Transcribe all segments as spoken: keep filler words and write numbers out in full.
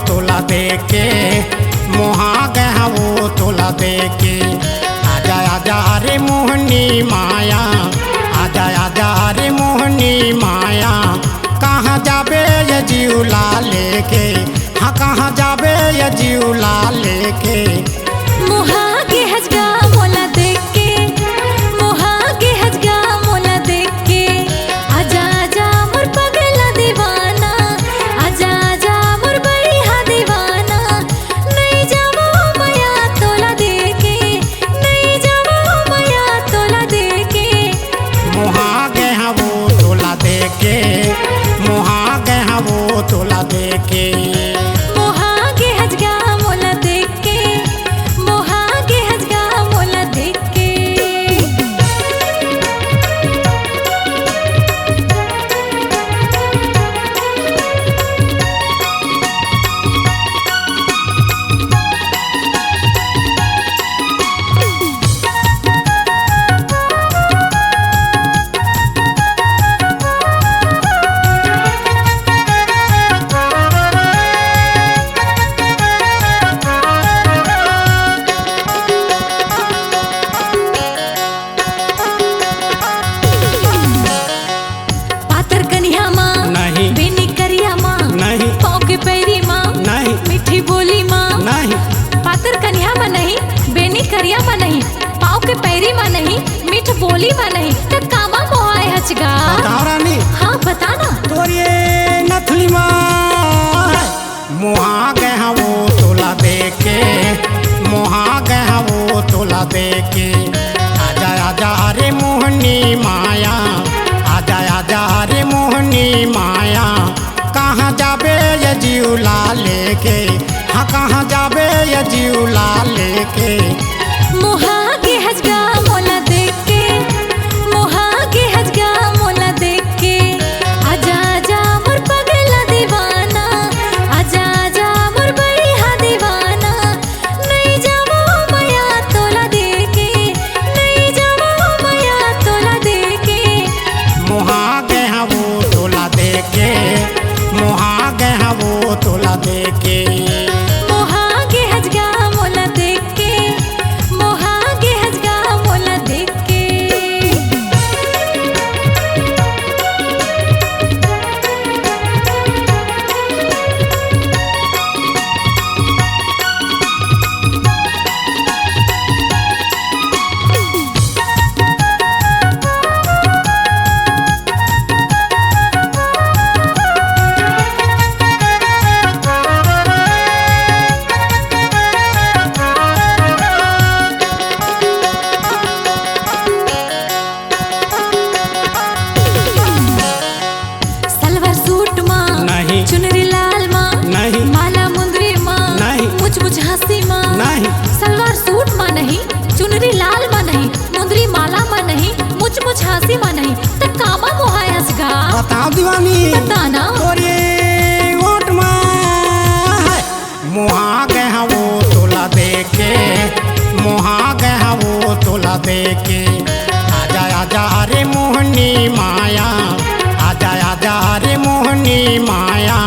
तोला देके मोहा गए हवो तोला देके। आजा आजा रे मोहनी माया, आजा आजा रे मोहनी माया। कहाँ जाबे ये जीव ला लेके, हाँ कहाँ जाबे ये जीव ला लेके। मोहा गे हस गा मोला देख के, मोहा गे हस गा मोला देख के। आजा आजा मोर पगला दीवाना, आजा आजा मोर बढ़िया दीवाना। नइ जावो मया तोला देके, नइ जावो मया तोला देके। मोहा गे हवो तोला देके, मोहा गे हवो तोला देके। मोहा गे हस गा मोला देख के, मोहा गे हस गा मोला देख के। पातर कनिहा मा, नहीं। बेनी करिया मा, नहीं। पाँव के पैरी मा, नहीं। मीठी बोली मा। नहीं। पातर कनिहा मा नहीं, बेनी करिया मा नहीं, पाँव के पैरी मा नहीं, मीठ बोली मा नहीं, त कामा मोहाय हच गा। बताओ रानी। हाँ, बता ना। तोर ये नथली मा। मोहा गे हवो तोला देके, मोहा गे हवो तोला देके। आजा आजा रे मोहनी माया, आजा आजा रे मोहनी माया। कहाँ जाबे ये जीव ला लेके, हाँ कहाँ जाबे ये जीव ला लेके। मोहा गे हस गा मोला देख के, मोहा गे हस गा मोला देख के। आजा आजा मोर पगला दीवाना, आजा आजा मोर बढ़िया दीवाना। नइ जावो मया तोला देके, नइ जावो मया तोला देके। मोहा गे हवो तोला देके, मोहा गे हवो तोला देके। मोहा गे हस गा मोला देख के, मोहा गे हस गा मोला देख के। सलवार सूट मा, नहीं। चुनरी लाल मा, नहीं। माला मुंदरी मा, नहीं। मुछ मुछ हंसी मा, नहीं। सलवार सूट मा नहीं, चुनरी लाल मा नहीं, मुंदरी माला मा नहीं, मुछ मुछ हंसी मा नहीं, त कामा मोहाय हस गा। बताओ दीवानी। बता ना। तोरे ओठ मा है। मोहा गे हवो तोला देके, मोहा गे हवो तोला देके। आजा आजा रे मोहनी माया, आजा आजा रे मोहनी माया।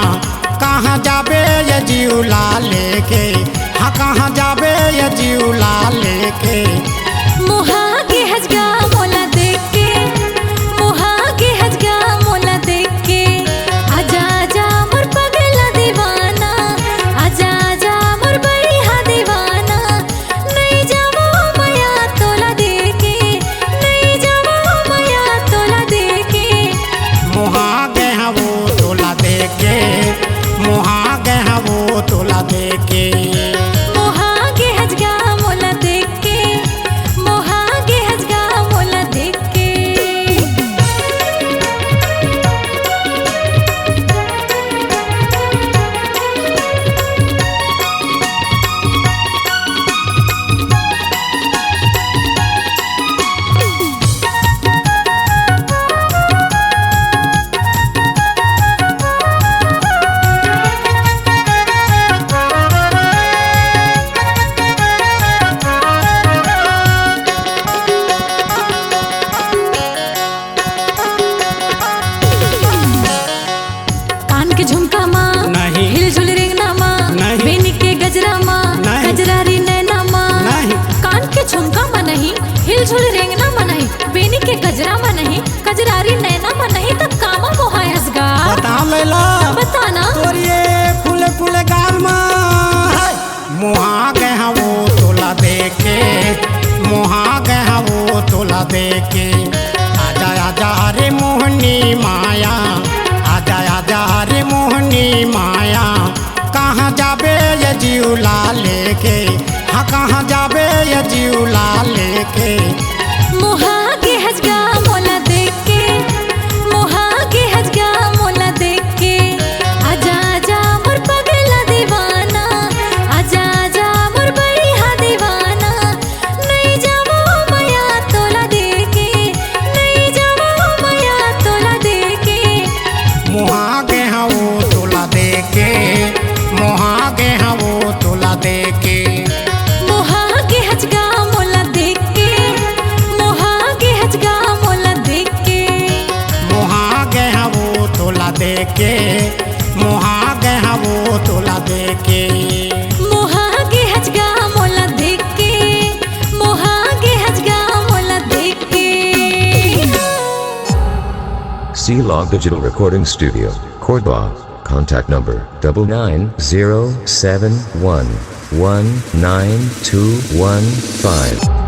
कहाँ जाबे ये जीव ला लेके, हाँ कहाँ जाबे ये जीव ला लेके। मोहा गे हस गा मोला देख के, मोहा गे हस गा मोला देख के। आजा आजा मोर पगला दीवाना, आजा आजा मोर बढ़िया दीवाना। नइ जावो मया तोला देके, नइ जावो मया तोला देके। मोहा गे हवो तोला देके, मोहा गे हवो तोला देके। मोहा गे हस गा मोला देख के, मोहा फूल गाल मा है, मोहा गे हवो तोला देखे, मोहा गे हवो तोला देखे। आजा आजा रे मोहनी माया, आजा आजा रे मोहनी माया। कहाँ जाबे ये जीव ला लेके, हाँ कहाँ जाबे ये जीव ला लेके। मोहा गे हच गा मोला देख के, मोहा गे हच गा मोला देख के। आजा आजा मोर पगला दीवाना, आजा आजा मोर बड़िहा दीवाना। नइ जावो मया तोला देखे, नइ जावो मया तोला देखे। मोहा गे हवो तोला देखे, मोहा गे हवो तोला देखे। मोहा गे हच गा मोला देख के, मोहा गे हच गा मोला देख के। मोहा गे हवो तोला देखे, मोहा गे हवो तोला देखे। मोहा गे हच गा मोला देख के, मोहा गे हच गा मोला देख के। C Log Digital Recording Studio, Cordoba. Contact number double nine zero seven one one nine two one five.